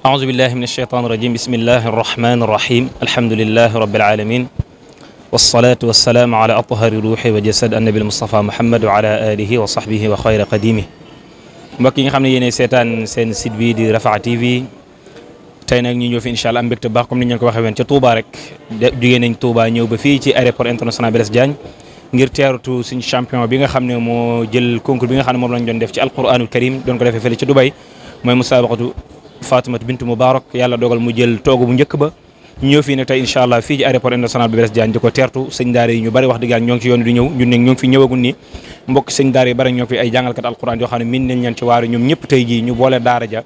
أعوذ بالله من الشيطان الرجيم بسم الله الرحمن الرحيم الحمد لله رب العالمين والصلاة والسلام على أطهر روح وجسد النبي المصطفى محمد وعلى آله وصحبه وخير قديمه mbokk yi nga xam ne yéenay seetaan seen site bi di Rafah TV tey nag ñu ñëw fi incha allah am mbégte baax comme ni ñu ko waxee woon ca Touba rek jugee nañ Touba ñëw ba fii ci aéroport international Blaise Diagne ngir teeratu suñu champion bi nga xam ne moo jël concours bi nga xam ne moom lañ doon def ci alquranul karim doon ko defee fële ci Dubai mooy musabaqatu Fatimatu bintu Mubarak yàlla dogal mu jël toogu bu njëkk ba ñëw fii nag tey incha allah fii ci aéroport international bi Blaise Diagne di ko teertu sëñ daara yi ñu bari wax dëgg yàlla ñoo ngi ci yoon di ñëw ñun ne ñoo ngi fi ñëwagul nii mbokk sëñ daara yi bari ñoo fi ay jàngalkat alquran yoo xam ne min nañ leen ci waaru ñoom ñëpp tey jii ñu boole daara ja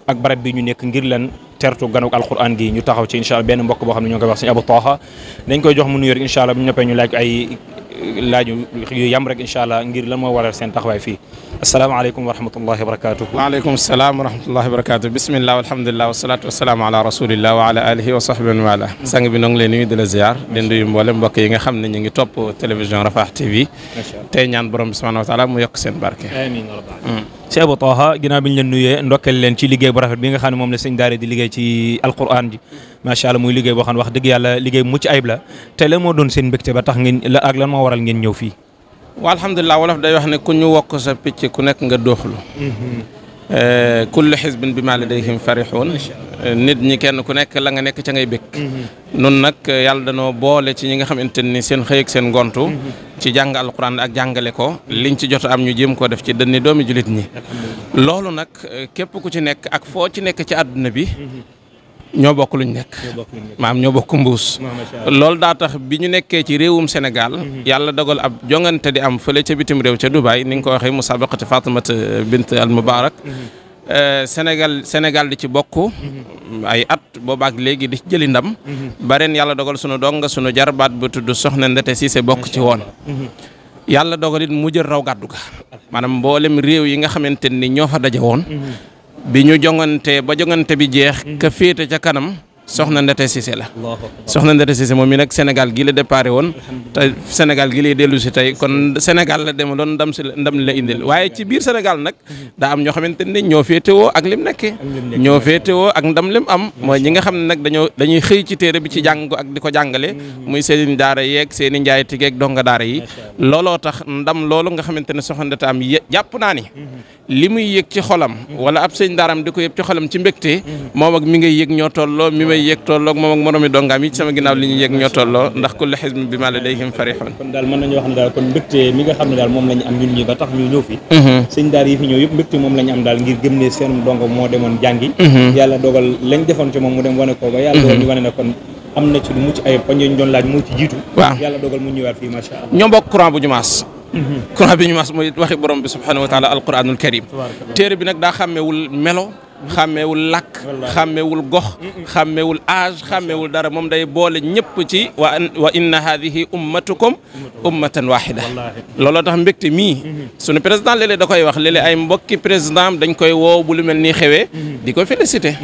ak barab bi ñu nekk ngir leen tertu ganuk alquran gi ñu taxaw ci incha allah benn mbokk boo xam ne ñoo koy wax sëñ Abou Taha dañ koy jox mu nuyoo rek incha allah bu ñu noppee ñu laaj ay laaju yu yam rek incha allah ngir lan moo waral seen taxawaay fii asalaamaaleykum wa rahmatullahi wa barakatuh waaleykum salaam wa rahmatullahi wa barakatuh bismillah walhamdulillah wasalaatu wasalaamu ala rasulillah wa ala alihi wa sahbihi wa wala sang bi noo ngi leen nuyu di la ziar di nuyu mboolem mbokk yi nga xam ne ñu ngi topp télévision Rafah TV tey ñaan borom bi subhanahu wa taala mu yokk seen barke amiin Cheikh Abou Taha ginnaaw bi ñu leen nuyee ndokkeel leen ci liggéey bu rafet bi nga xam ne moom la sëñ daara di liggéey ci alquran ji macha allah muy liggéey boo xam ne wax dëgg yàlla liggéey mucc ayib la te lan moo doon seen mbégte ba tax ngeen la ak lan moo waral ngeen ñëw fii wa alhamdulilah wolof day wax ne ku ñu wokk sa picc ku nekk nga dooxlu kullu xisbin bi maa ladayhim farixuun nit ñi kenn ku nekk la nga nekk ca ngay bëgg nun nag yàlla danoo boole ci ñi nga xamante ni seen xëy ak seen ngontu ci jàng alquran ak jàngale ko liñ ci jot am ñu jéem koo def ci dënni doomi julit ñi loolu nag képp ku ci nekk ak foo ci nekk ci àdduna bi ñoo bokk luñ nekk maam ñoo bokk mbuus loolu daa tax bi ñu nekkee ci réewum Sénégal yàlla dogal ab jongante di am fële ca bitim réew ca Dubaï ni nga ko waxee musabaqati Fatimata bint al Mubarak Sénégal di ci bokk ay at boobaak léegi di jëli ndam ba ren yàlla dogal sunu donga sunu jarbaat bu tudd Soxna Ndete Cissé bokk ci woon yàlla dogal it mu jël raw gàddu ga maanaam mboolem réew yi nga xamante ni ñoo fa daje woon bi ñu jongante ba jongante bi jeex ka féete ca kanam Soxna Ndete Cissé la Soxna Ndete Cissé moom mi nag Sénégal gi la déparé woon te Sénégal gi lay dellu si tey kon Sénégal la demaloon ndam li la indil waaye ci biir Sénégal nag daa am ñoo xamante ni ñoo féetewoo ak lim nekkee ñoo féetewoo ak ndam lim am mooy ñi nga xam ne nag dañuy xëy ci téere bi ci jàng ak di ko jàngale muy seen daara yeeg seen i njaay tigeeg donga daara yi looloo tax ndam loolu nga xamante ne Soxna Ndete am jàpp naa ni li muy yëg ci xolam wala ab sëñ daaram di ko yëg ci xolam ci mbégte moom ak mi ngay yëg ñoo tolloo mi may yëg tolloog moom ak moromi dongaam yi ci sama ginnaaw li ñuy yëg ñoo tolloo ndax kullu xisbin bi maa ladayhim farihun kon daal mën nañu wax ne daal kon mbégte mi nga xam ne daal moom la ñu am ñun ñi ba tax ñu ñëw fi sëñ daar yi fi ñëw yëpp mbégte moom la ñu am daal ngir gëm ne seen dongo moo demoon jàngi yàlla dogal lañ defoon ci moom mu dem wane ko ba yàlla dogal ñu wane ne kon am na ci lu mucc ay poñ ñu doon laaj moo ci jiitu waaw yàlla dogal mu ñëwaat fii macha allah ñoo bokk courant bu jumaas courant bi ñu mas mooy waxi borom bi subhanahu wa taala alquranul karim téere bi nag daa xàmmewul melo xàmmewul làkk xàmmewul gox xàmmewul âge xàmmewul dara moom day boole ñëpp ci wa inna hadihi ummatukum ummatan wahida looloo tax mbégte mii sunu président léeg-léeg da koy wax léeg-léeg ay mbokki président dañ koy woow bu lu mel nii xewee di ko félicité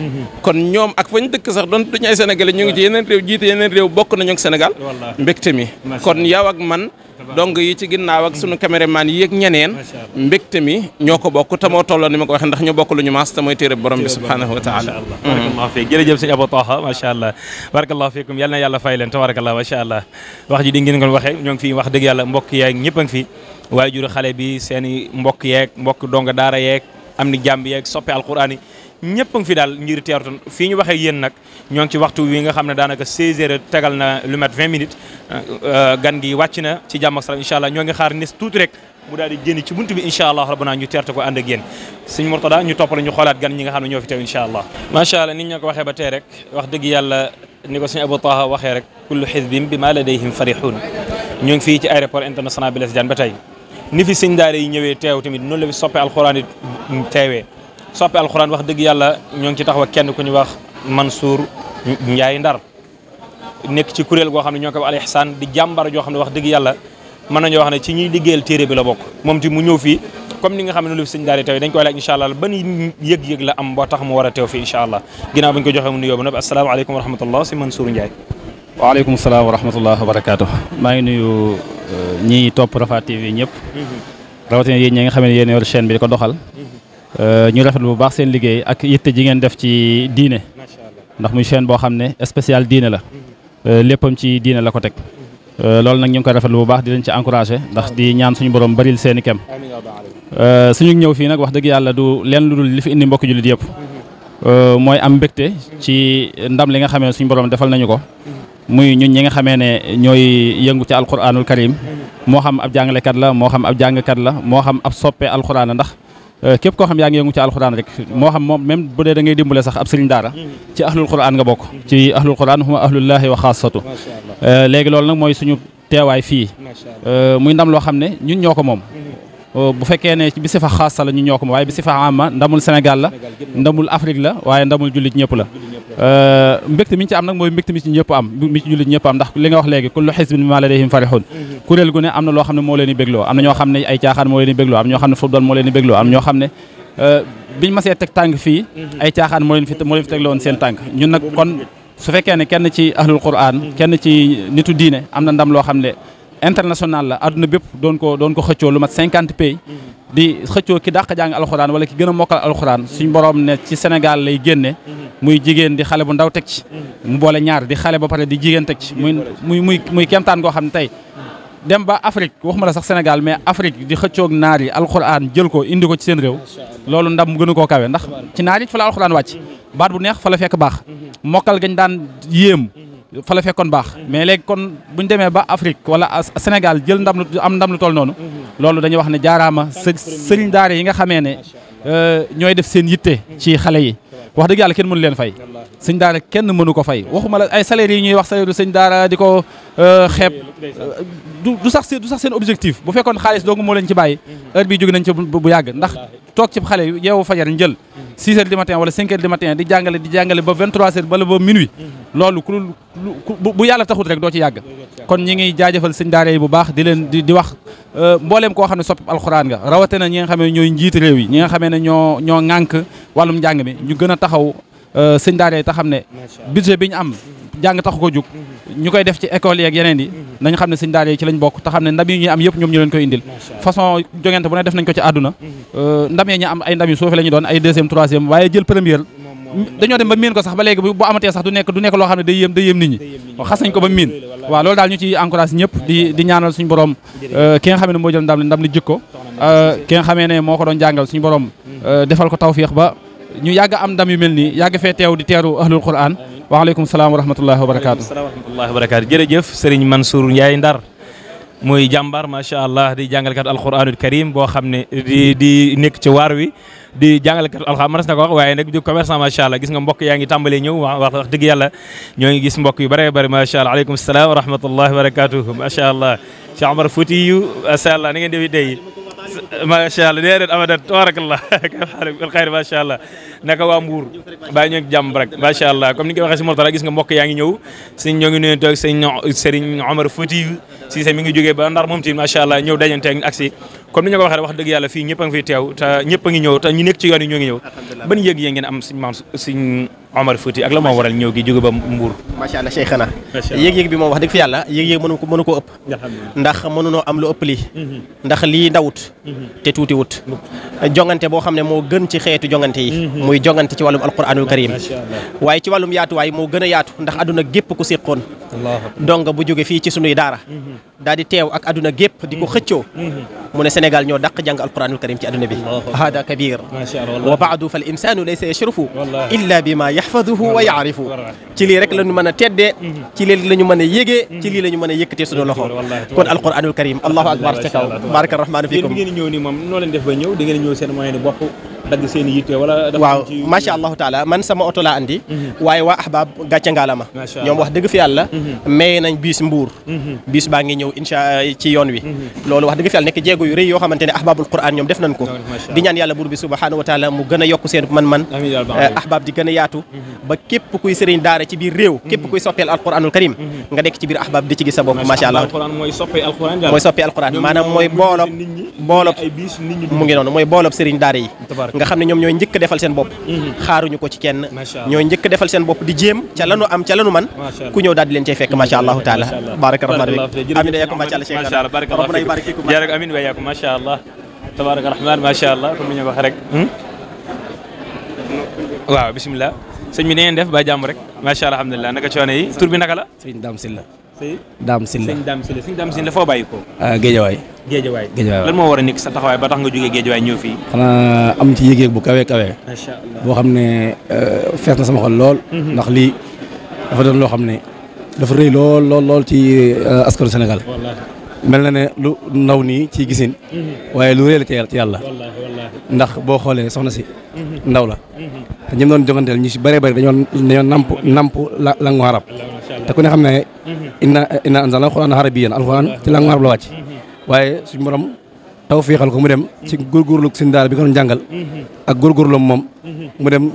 kon ñoom ak fañ dëkk sax doon duñu ay sénégalais ñu ngi ci yeneen réew jiite yeneen réew bokk nañu ak Sénégal mbégte mi kon yow ak man donc yi ci ginnaaw ak sunu caméraman yi ak ñeneen mbégte mi ñoo ko bokk te moo tolloo ni ma ko waxee ndax ñoo bokk lu ñu maas te mooy téere borom bi subhanahu wa taala barakallahu fiik jërëjëf sëñ Abou Taha macha allah barakallahu fiikum yal na yàlla fay leen tabarakallah macha allah wax ji di ngeen ko waxee ñoo ngi fi wax dëgg yàlla mbokk yeeg ñëpp a ngi fi waajuru xale bi seen i mbokk yeeg mbokk donga daara yeeg am ni jàmb yeeg soppe alquran yi ñëpp a ngi fi daal ngir teertu fii ñu waxee yéen nag ñoo ngi ci waxtu wi nga xam ne daanaka 16 heures tegal na lu mat 20 minutes gan gi wàcc na ci jàmm ak salaam incha allah ñoo ngi xaar nes tuuti rek mu daal di génn ci buntu bi incha allah rabbana ñu teertu ko ànd ak yéen sëñ Mourtada ñu toppale ñu xoolaat gan ñi nga xam ne ñoo fi teew incha allah macha allah nit ñoo ko waxee ba tey rek wax dëgg yàlla ni ko sëñ Abou Taha waxee rek kullu xisbin bi maa ladayhim farihun ñoo ngi fii ci aéroport international Blaise Diagne ba tey ni fi sëñ daara yi ñëwee teew tamit noonu la fi soppe alxuraan yi teewee soppe alxuraan wax dëgg yàlla ñoo ngi ci taxaw kenn ku ñu wax Mansour Ndiaye Ndar nekk ci kuréel goo xam ne ñoo ko wax Al Ihsan di jàmbar joo xam ne wax dëgg yàlla mën nañoo wax ne ci ñuy liggéeyal téere bi la bokk moom ti mu ñëw fii comme ni nga xam ne noonu la fi sëñ daara yi teew dañ koy laaj incha allah ban yëg-yëg la am boo tax mu war a teew fii incha allah ginnaaw bañ ko joxee mu nuyoo ba noppi asalaamaaleykum wa rahmatullah si Mansour Ndiaye waaleykum salaam wa rahmatullah wa barakaatu maa ngi nuyu ñi topp Rafah TV ñëpp rawatina yéen ñi nga xam ne yéen yor chaîne bi di ko doxal ñu rafetlu bu baax seen liggéey ak yitte ji ngeen def ci diine ndax muy chaîne boo xam ne spécial diine la léppam ci diine la ko teg loolu nag ñu ngi koy rafetlu bu baax di leen ci encouragé ndax di ñaan suñu borom baril seeni kem suñu ñëw fii nag wax dëgg yàlla du leen lu dul li fi indi mbokki jullit yëpp mooy am mbégte ci ndam li nga xamee suñu borom defal nañu ko muy ñun ñi nga xamee ne ñooy yëngu ci alquranul karim moo xam ab jàngalekat la moo xam ab jàngkat la moo xam ab soppe alquran la ndax képp koo xam yaa ngi yëngu ci alquran rek moo xam moom même bu dee da ngay dimbale sax ab sëriñ daara ci ahlul quran nga bokk ci ahlul quran huma ahlullahi wa xaasatu léegi loolu nag mooy suñu teewaay fii muy ndam loo xam ne ñun ñoo ko moom bu fekkee ne bi sifa xaasa la ñun ñoo ko moom waaye bi sifa amma ndamul Sénégal la ndamul Afrique la waaye ndamul jullit ñëpp la mbégte mi ñu ci am nag mooy mbégte mi ci ñëpp am mi ci jullit ñëpp am ndax li nga wax léegi kullu xisbin bimaa ladayhim farihun kuréel gu ne am na loo xam ne moo leen di bégloo am na ñoo xam ne ay caaxaan moo leen di bégloo am ñoo xam ne football moo leen di bégloo am ñoo xam ne biñ masee teg tànk fii ay caaxaan moo leen fi tegloo woon seen tànk ñun nag kon su fekkee ne kenn ci ahlul quran kenn ci nitu diine am na ndam loo xam ne international la adduna bépp doon ko xëccoo lu mat 50 pays di xëccoo ki dàq jàng alxuraan wala ki gën a mokkal alxuraan suñ borom ne ci Sénégal lay génne muy jigéen di xale bu ndaw teg ci mu boole ñaar di xale ba pare di jigéen teg ci muy kemtaan goo xam ne tey dem ba Afrique waxuma la sax Sénégal mais Afrique di xëccoog naar yi alxuraan jël ko indi ko ci seen réew loolu ndam mu gën a koo kawe ndax ci naar yi fa la alxuraan wàcc baat bu neex fa la fekk baax mokkal gañ daan yéem fa la fekkoon baax mais léegi kon buñ demee ba Afrique wala Sénégal jël ndam lu toll noonu loolu dañuy wax ne jaaraama sëriñ daara yi nga xamee ne ñooy def seen yitte ci xale yi wax dëgg yàlla kenn mënu leen fay sëñ daara kenn mënu ko fay waxuma la ay salaire yi ñuy wax salaire sëñ daara di ko xeeb du sax seen objectif bu fekkoon xaalis dong moo leen ci bàyyi heure bii jóge nañ ci bu yàgg ndax toog ci xale yeewu fajar njël 6 heures du matin wala 5 heures du matin di jàngale ba 23 heures wala ba minuit loolu bu yàlla taxut rek doo ci yàgg kon ñi ngi jaajëfal sëñ daara yi bu baax di leen di wax mbooleem koo xam ne soppi alxuraan nga rawatina ñi nga xamee ñooy njiiti réew yi ñi nga xamee ne ñoo ŋànk wàllum njàng mi ñu gën a taxaw sëñ daara yi te xam ne budget bi ñu am jàng taxu ko jug ñu koy def ci école yi ak yeneen yi nañ xam ne sëñ daara yi ci lañ bokk te xam ne ndam yi ñuy am yëpp ñoom ñu leen koy indil façon jongante bu ne def nañ ko ci àdduna ndam yi ñu am ay ndam yu suufi la ñu doon ay deuxième troisième waaye jël première dañoo dem ba miin ko sax ba léegi bu amatee sax du nekk loo xam ne day yéem nit ñi xas nañ ko ba miin waaw loolu daal ñu ci encourage ñëpp di ñaanal suñu borom ki nga xamee ne moo jël ndam li jikko ki nga xamee ne moo ko doon jàngal suñu borom defal ko tawfiix ba ñu yàgg am ndam yu mel nii yàgg fee teew di teeru ahlul quran waaleykum salaam wa rahmatullahi wa barakaatu. jërëjëf Serigne Mansour Ndiaye Ndar muy jàmbaar macha allah di jàngalkat alquranul karim boo xam ne di nekk ci waar wi di jàngalekat alxuraan mënees na ko wax waaye nag di commerçant macha allah gis nga mbokk yaa ngi tàmbalee ñëw wax dëgg yàlla ñoo ngi gis mbokk yu bëree bëri macha allah aleykum salaam wa rahmatullahi wa barakatuh macha allah Cheikh Omar Fouti yu macha allah ni ngeen defi tey macha allah déedéet abadan tabarakallah alxayr macha allah naka waa Mbour bàyyi ñoo jàmm rek macha allah comme ni nga ko waxee si Mourtala gis nga mbokk yaa ngi ñëw sëñ ñoo ngi nuyu toog sëñ Serigne Omar Fouti yu si mi ngi jógee ba Ndar moom tamit macha allah ñëw dajanteeg ak si comme ni ñu ko waxee wax dëgg yàlla fii ñëpp a ngi fiy teew te ñëpp a ngi ñëw te ñu nekk ci yoon yi ñoo ngi ñëw ban yëg yee ngeen am suñ maam suñ Omar Fouti ak la moo waral ñëw gi jóge ba Mbour macha allah Cheikhana yëg-yëg bi moom wax dëgg fi yàlla yëg-yëg mënu ko ëpp ndax mënunoo am lu ëpp lii ndax lii ndawut te tuuti wut jongante boo xam ne moo gën ci xeetu jongante yi muy jongante ci wàllum alquranul karim waaye ci wàllum yaatuwaay moo gën a yaatu ndax adduna gépp ku siqoon donc bu jóge fii ci sunuy daara daal di teew ak adduna gépp di ko xëccoo mu ne Sénégal ñoo dàq jàng alquranul karim ci adduna bi hada kabir wa baadu fal insanu laysa yashrufu illa bima yaxfaduhu wa yaarifu ci lii rek la ñu mën a teddee ci lii la ñu mën a yégee ci lii la ñu mën a yëkkatee sunu loxo kon alquranul karim allahu akbar ca kaw baraka rahmaanu fikum ngeen ñëw ni moom noo leen def ba ñëw da ngeen ñëw seen moyen bopp dagg seen yitte wala waaw macha allahu taala man sama oto laa andi waaye waa ahbab gàcce ngaalama ñoom wax dëgg fi yàlla maye nañ bis Mbuur bis baa ngi ñëw insha ci yoon wi loolu wax dëgg fi yàlla nekk jéego yu rëy yoo xamante ne ahbabul quran ñoom def nañ ko di ñaan yàlla buur bi subhanahu wa taala mu gën a yokk seen man-man ahbab di gën a yaatu ba képp kuy sëriñ daara ci biir réew képp kuy soppeel alquranul karim nga nekk ci biir ahbab di ci gis sa bopp macha allah mooy soppee alquran maanaam mooy boolob mu ngi noonu mooy boolob sëriñ daara yi nga xam ne ñoom ñooy njëkk defal seen bopp xaaruñu ko ci kenn ñooy njëkk defal seen bopp di jéem ca lanu am ca lanu man ku ñëw daal di leen cay fekk macha allahu taala baraka rahman amin yakum macha allah cheikh rabbana yubarik fikum amin wa yakum macha allah tabaraka rahman macha allah comme ni ñu wax rek waaw bisimilah sëñ bi na ngeen def ba jàmm rek macha allah alhamdulilah naka coono yi tur bi naka la. sëñ Dame Sylla. sëñ Dame Sylla. sëñ Dame Sylla foo bàyyi ko. Géejawaay. Géejawaay Géejawaay lan moo war a nekk sa taxawaay ba tax nga jógee Géejawaay ñëw fii. xanaa am ci yëg-yëg bu kawe kawe. macha allah boo xam ne fees na sama xol lool. ndax lii dafa doon loo xam ne dafa rëy lool ci askanu Sénégal. mel na ne lu ndaw nii ci gisin. waaye lu rëy la ci yàlla. ndax boo xoolee soxna si. ndaw la. te ñi doon joganteel ñu si bëree bëri dañoo namp langue arab te ku ne xam ne inna anzalna alquran arabiyyan alquran ci langue arab la wàcc waaye suñu borom taw fiixal ko mu dem ci góorgóorlu suñu daara bi ko doon jàngal ak góorgóorlu moom mu dem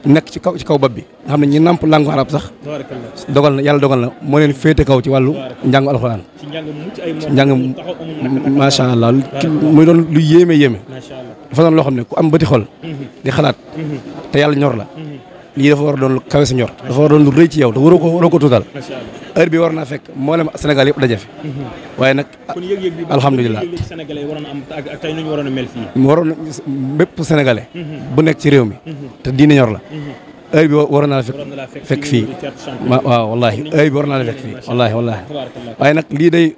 nekk ci kaw bab bi nga xam ne ñi namp langue arab sax yàlla dogal na moo leen féete kaw ci wàllu njàngu alquran ci njàng macha allah muy doon lu yéeme dafa doon loo xam ne ku am bëti xol di xalaat te yàlla ñor la lii dafa war a doon lu kawe sa ñor dafa war a doon lu rëy ci yow te waroo ko tuutal heure bi war naa fekk mboolem Sénégal yëpp daje fi waaye nag alhamdulilah waroon bépp sénégalais bu nekk ci réew mi te diine ñor la heure bi waroon naa la fekk fii waaw wallahi heure bi waroon naa la fekk fii wallahi waaye nag lii day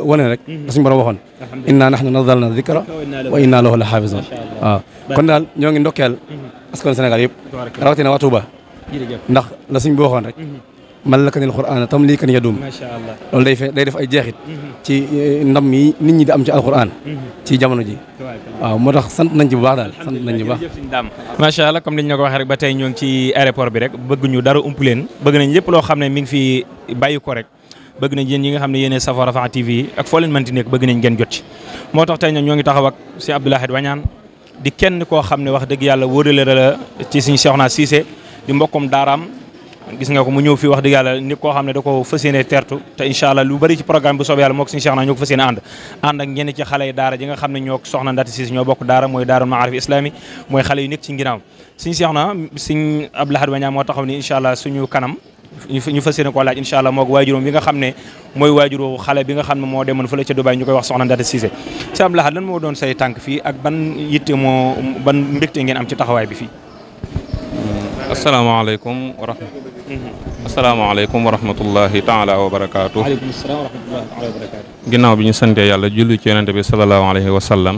wane rek da suñu borom waxoon inna nahnu nazzalna dhikra wa inna lahu la hafizun waaw kon daal ñoo ngi ndokkeel askan Sénégal yëpp rawatina waa Touba ndax la suñ bi waxoon rek malakanil Qur'an tam lii kan yadum loolu day def ay jeexit ci ndam yi nit ñi di am ci alquran ci jamono ji waaw moo tax sant nañ ci bu baax daal sant nañ ci bu baax macha allah comme niñ la ko waxee rek ba tey ñoo ngi ci aéroport bi rek bëgg ñu dara ump leen bëgg nañ lépp loo xam ne mi ngi fi bàyyi ko rek bëgg nañ yéen ñi nga xam ne yéene safo Rafah TV ak foo leen mënti nekk bëgg nañ ngeen jot ci moo tax tey nag ñoo ngi taxaw ak si Abdou Lahad Wañaan di kenn koo xam ne wax dëgg yàlla wóorale la ci suñu Cheikhouna Cissé di mbokkum daaraam gis nga ko mu ñëw fii wax dëgg yàlla nit koo xam ne da ko fas yéene tertu te incha allah lu bari ci programme bu soobee yàlla moo ko suñu Cheikhouna ñoo ko fas yéene ànd ak ñenn ci xale yi daara ji nga xam ne ñoo soxna Ndati Cissé ñoo bokk daara mooy daara Maarif Islami mooy xale yu nekk ci ginnaaw suñu Cheikhouna suñu Abdou Lahad Wañaan moo taxaw ni incha allah suñu kanam ñu fas yéene koo laaj incha allah moo ko waajuróom bi nga xam ne mooy waajuroo xale bi nga xam ne moo demoon fële ca Dubaay ñu koy wax soxna Ndati Cissé si Abdou Lahad lan moo doon say tànk fii ak ban yitte ban mbégte ngeen am ci taxawaay bi fii asalaamaaleykum wa rahmatullahi taala wa barakaatu. waaleykum salaam wa rahmatullahi wa barakaatu. ginnaaw bi ñu santee yàlla julli ci yonente bi salallaahu alayhi wa sallam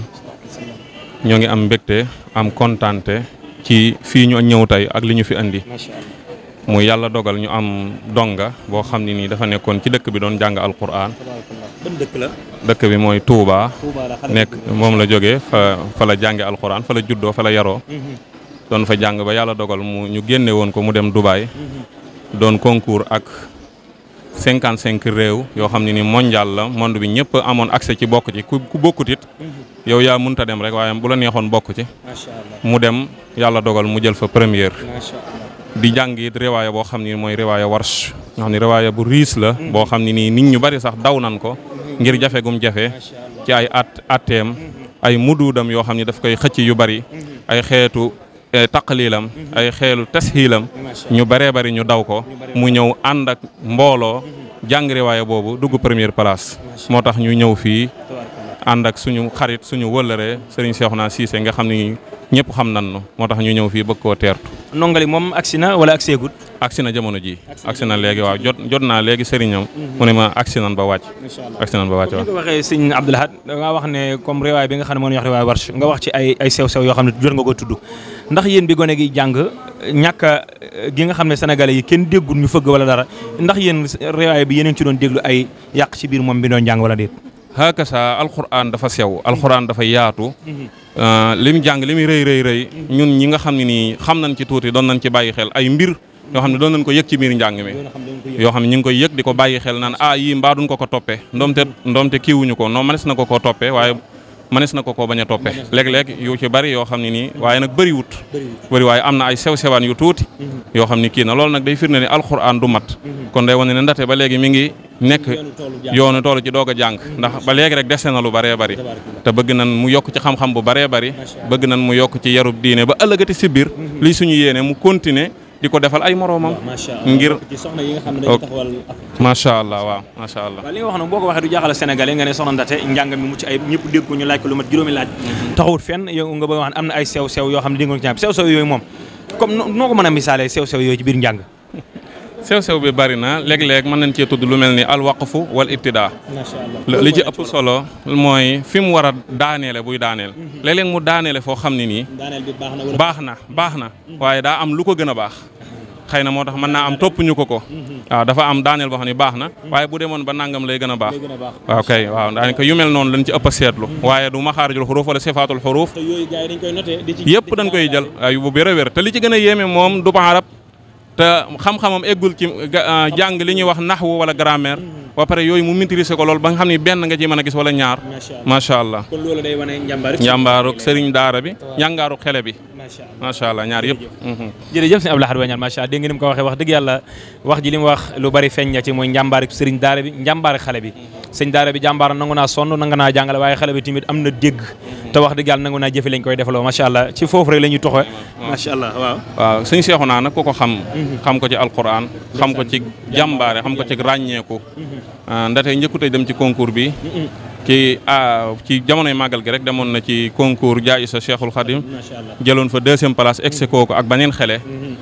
ñoo ngi am mbégte am kontaante ci fii ñu ñëw tey ak li ñu fi andi muy yàlla dogal ñu am donga boo xam ne nii dafa nekkoon ci dëkk bi doon jàng alquran. ban dëkk la. dëkk bi mooy Touba. nekk moom la jógee fa la jànge alquran fa la juddoo fa la yaroo. doon fa jàng ba yàlla dogal ñu génne woon ko mu dem Dubaay. doon concours ak 55 réew yoo xam ne ni mondial la monde bi ñëpp amoon accès ci bokk ci ku bokkut it yow yaa mënta dem rek waaye bu la neexoon bokk ci. mu dem yàlla dogal mu jël fa première. di jàng it riwaaya boo xam ni mooy riwaaya warsh nga xam ne riwaaya bu riis la. boo xam ne nii nit ñu bari sax daw nan ko ngir jafe gum jafe ci ay atteem ay muduudam yoo xam ne daf koy xëcc yu bari ay xeetu. taqliilam ay xeelu tashiilam ñu baree bari ñu daw ko mu ñëw ànd ak mbooloo jàng riwaaya boobu dugg première place moo tax ñu ñëw fii ànd ak suñu xarit suñu wëllëre Serigne Cheikhouna Cissé nga xam ni ñëpp xam nan no moo tax ñu ñëw fii bëgg koo teertu. ndongali moom agsi na wala agsi gut agsi na jamono ji agsi na léegi waaw jot naa léegi sëriñam mu ne ma agsi nan ba wàcc agsi nan ba wàcc waaw. nga waxee sëñ Abdou Lahad da nga wax ne comme riwaay bi nga xam ne moo ñu wax riwaay warsh nga wax ci ay sew-sew yoo xam ne jot nga ko tudd ndax yéen bi gone gi jàng ñàkk gi nga xam ne sénégalais yi kenn déggul ñu fëgg wala dara ndax yéen riwaay bi yéen ci doon déglu ay yàq ci biir moom bi doon jàng wala déet. hakasa alquran dafa sew alquran dafa yaatu li mu jàng li muy rëy ñun ñi nga xam ne nii xam nañ ci tuuti doon nañ ci bàyyi xel ay mbir yoo xam ne doon nañ ko yëg ci biir njàng mi yoo xam ne ñu ngi koy yëg di ko bàyyi xel naan yii mbaa duñ ko toppee ndoomte kiiwuñu ko non mënees na ko toppee waaye mënees na ko bañ a toppee léeg-léeg yu ci bari yoo xam ne nii waaye nag bëri waaye am na ay sew-sewaan yu tuuti yoo xam ne kii na loolu nag day firnde ne alquran du mat kon day wane ne ndate ba léegi mi ngi nekk yoonu toolu ci doog a jàng ndax ba léegi rek dese na lu bëree bëri te bëgg nan mu yokk ci xam-xam bu bëree bëri bëgg nan mu yokk ci yarub diine ba ëllëgati si biir lii suñu yéene mu continuer di ko defal ay moroomam ngir macha allah waaw macha allah. waaw li nga wax nag boo ko waxee du jaaxal sénégalais nga ne soxna Ndate njàng mi mucc ay ñëpp dégg ko ñu laaj ko lu mat juróomi laaj taxawut fenn yow nga bëgg a wax am na ay sew-sew yoo xam ne dégg nga ko ci sew-sew yooyu moom comme noo ko mën a misaalee sew-sew yooyu ci biir njàng. sew-sew bi bari na léeg-léeg mën nañ cee tudd lu mel ni alwaqfu wal ibtidaa. macha allah li ci ëpp solo mooy fi mu war a daaneele buy daaneel. léeg-léeg mu daaneele foo xam ne nii. daaneel bi baax na wala baax na waaye daa am lu ko gën a baax. xëy na moo tax mën naa am topp ñu ko waaw dafa am daaneel boo xam ne baax na waaye bu demoon ba nangam lay gën a baax. waaw kay waaw daanaka yu mel noonu lañ ci ëpp a seetlu. waaye du maxaarijul xuruuf wala sifaatul xuruuf. te yooyu gars yi dañ koy noté yëpp dañ koy jël ay bu wér a wér te li ci gën a yéeme moom du arab te xam-xamam eggul ci jàng li ñuy wax naxwu wala grammaire ba pare yooyu mu maîtriser ko lool ba nga xam ni benn nga ci mën a gis wala ñaar. macha allah kon loolu day wane njàmbaaruk sëriñ daara bi njàngaaru xele bi. macha allah ñaar yëpp. jërëjëf sëñ Abdou Lahad Wañaan macha allah dégg nga ni mu ko waxee wax dëgg yàlla wax ji li mu wax lu bari feeñ na ci mooy njàmbaar sëriñ daara bi njàmbaar xale bi sëñ daara bi jàmbaar nangu naa sonn nangu naa jàngale waaye xale bi tamit am na dégg te wax dëgg yàlla nangu naa jëfe lañ koy defaloo macha allah ci foofu rek la ñuy toxee macha allah waaw sëñ Seexuna nag ku ko xam ko ci alquran xam ko ci jàmbaare xam ko ci ràññeeku ndate njëkkute dem ci concours bi ci jamonoy màggal gi rek demoon na ci concours Jaayisa Cheikhul Khadim jëloon fa 2e place exe kooku ak baneen xele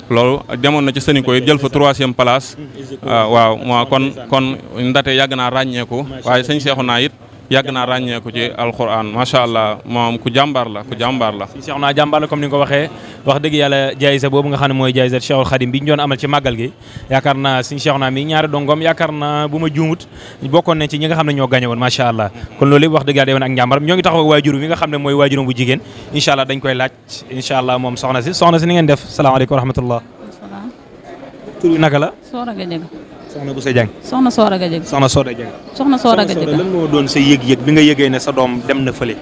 loolu demoon na ci Sénico it jël fa 3e place waaw moo kon ndate yàgg naa ràññeeku waaye sëñ Seexuna it yàgg naa ràññeeku ci alquran macha allah moom ku jàmbaar la Seexuna jàmbaar la comme ni nga ko waxee wax dëgg yàlla jaayisa boobu nga xam ne mooy jaayisa Cheikhul Khadim bi ñu doon amal ci màggal gi yaakaar naa sëñ Seexuna mi ñaari dongom yaakaar naa bu ma juumut bokkoon ne ci ñi nga xam ne ñoo gagné woon macha allah kon loolu yëpp wax dëgg yàlla day woon ak njàmbaram ñoo ngi taxaw ak waajurum mi nga xam ne mooy waajuram bu jigéen incha allah dañ koy laaj incha allah moom soxna si ni ngeen def salaamaaleykum wa rahmatullah tur bi naka la Soora Gadiaga soxna Boussa Dieng soxna Soora Gadiaga soxna Soora Gadiaga lan moo doon sa yëg-yëg bi nga yëgee ne sa doom dem na fële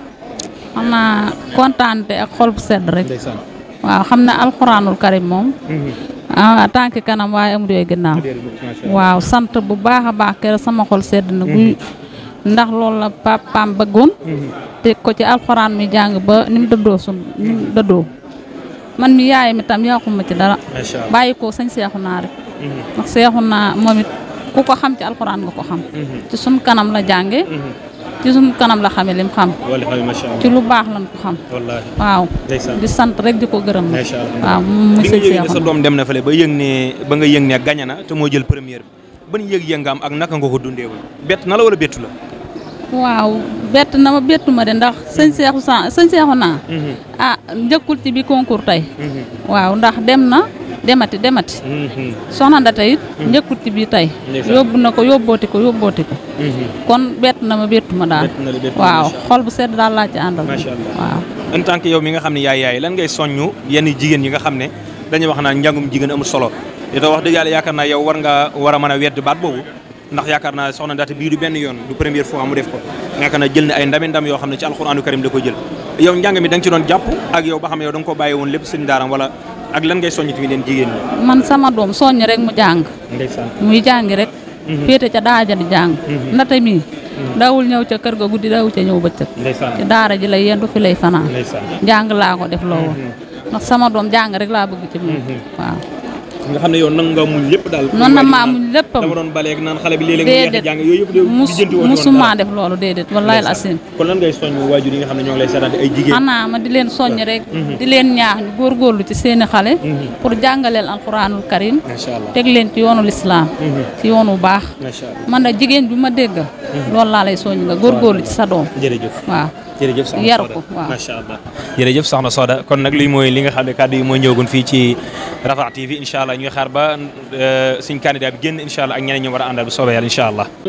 xam naa kontaante ak xol bu sedd rek waaw xam ne alxuraanul karim moom tànki kanam waaye amul yooyu ginnaaw waaw sant bu baax a baax kër sama xol sedd na guy ndax loolu la papaam bëggoon te ko ci alxuraan mi jàng ba ni mu dëddoo man mi yaay mi tam yàquma ci dara bàyyi ko sëñ Seexuna rek ndax Seexuna moom it ku ko xam ci alxuraan nga ko xam ci sun kanam la jànge ci sun kanam la xame lim xam ci lu baax lan ko xam waaw di sant rek di ko gërëm waaw mu sëñ Seexuna sa doom dem na fële ba nga yëg ne gañe na te moo jël première bi ban yëg-yëg nga am ak naka nga ko dundeewul bett na la wala bettu la waaw bett na ma bettu ma de ndax sëñ Seexuna njëkkul ci bi concours tey waaw ndax dem na demati soxna Ndate it njëkkul ci bi tey yóbbu na ko yóbbooti ko kon bett na ma bettu ma daal waaw xol bu sedd daal laa ci àndal waaw en tant que yow mi nga xam ne yaay lan ngay soññu yenn jigéen yi nga xam ne dañuy wax naa njàngum jigéen amul solo te wax dëgg yàlla yaakaar naa yow war a mën a wedd baat boobu ndax yaakaar naa soxna Ndate bii du benn yoon du première fois mu def ko yaakaar naa jël na ay ndam yoo xam ne ci alxuraanu karim da ko jël yow njàng mi da nga ci doon jàpp ak yow ba xam yow da nga ko bàyyi woon lépp sëñ daaram wala ak lan ngay soññ tamit leen jigéen ñi man sama doom soññ rek mu jàng muy jàngi rek féete ca daaja di jàng Ndate mii daawul ñëw ca kër ga guddi daawul ca ñëw bëccëg ci daara ji lay yendu fi lay fanaan jàng laa ko def loo woon ndax sama doom jàng rek laa bëgg ci moom waaw nga xam ne yow nan nga muñ lépp daal noonu na maa muñ léppam dama doon baleeg naan xale bi léeg-léeg mu yeex jàng yooyu yëpp musuma def loolu déedéet wallahi al asim kon lan ngay soññ waajur yi nga xam ne ñoo ngi lay seetaan ay jigéen xanaa ma di leen soññ rek di leen ñaax ñu góorgóorlu ci seeni xale pour jàngaleel alquranul karim teg leen ci yoonu lislaam ci yoonu baax man da jigéen bi ma dégg loolu laa lay soññ nga góorgóorlu ci sa doom jërëjëf waaw jërëjëf soxna yar ko waaw macha allah jërëjëf soxna Soda kon nag lii mooy li nga xam ne kàddu yi mooy ñëwagun fii ci Rafah TV incha allah ñu ngi xaar ba suñ candidat bi génn incha allah ak ñeneen ñu war a àndal bu soobee yàlla incha allah